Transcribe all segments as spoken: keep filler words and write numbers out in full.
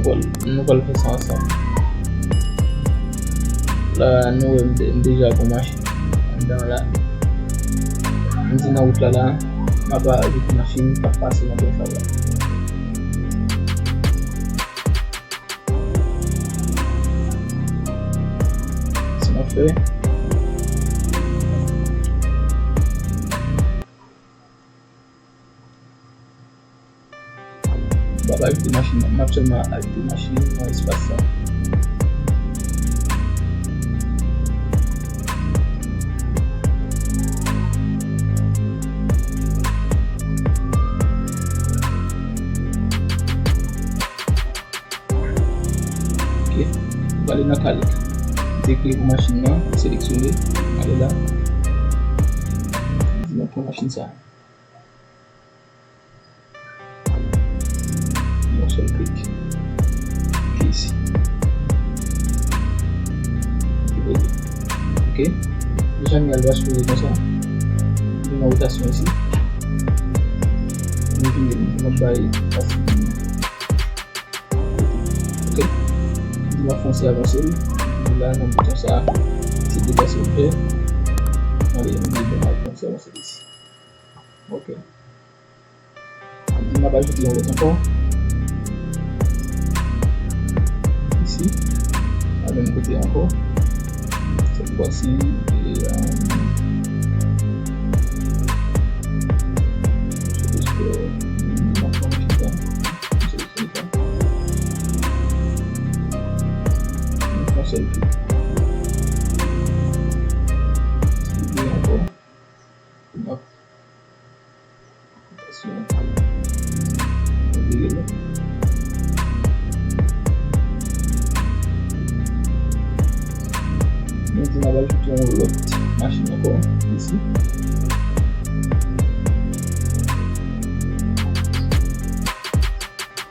pral, nou pral fè sa ansanm. La, nou wè m de-, m deja gon machin anndan la. M di nan wout la, la, m ap ajoute machin k ap pase nan tren sa la. Sa m ap fè. M p ap ajoute machin nan. M ap sèlman ajoute machin nan espas sa. Ok. M prale nan kal ki te kreye pou machin nan, seleksyone, ale la. Di mwen pran machin sa. Yon sèl klik. Klik isi. Klik ok. Ok. Deja m al baskile konsa. Vin nan wotasyon isi. M vin, m ap bay pase. Ok. Di m ap fè yon ti avanse l. La, nan bouton sa, se deplase objè. Ale, m di m ap fè yon ti avanse l isi. Ok. Di m ap ajoute yon lòt ankò. Isi. A menm kote ankò. Sèt fwa si, e, um, se jis pou m ap fè yon ti tan. Yon sèl klik. Klik ankò. N ap. Attention. Vire la. Nou di n ap ajoute yon lòt machin ankò isi.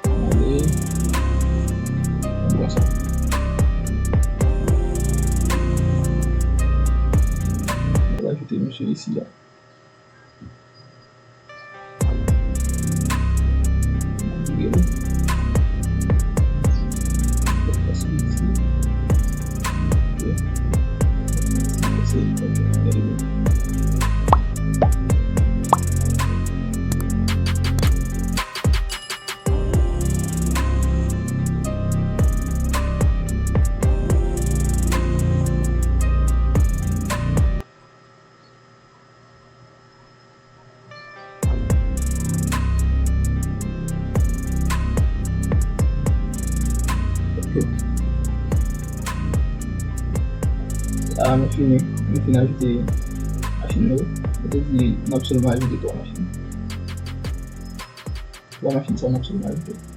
Ale. Ann pran sa. Mwen va ajoute misye isi la. Ann vire l. Fòs li isi. Ok. Fòs li, ok, gade byen. Ok. La, nou fini. Nou fin ajoute machin yo. Sa vle di, n ap sèlman ajoute twa machin. Twa machin sa, n ap sèlman ajoute.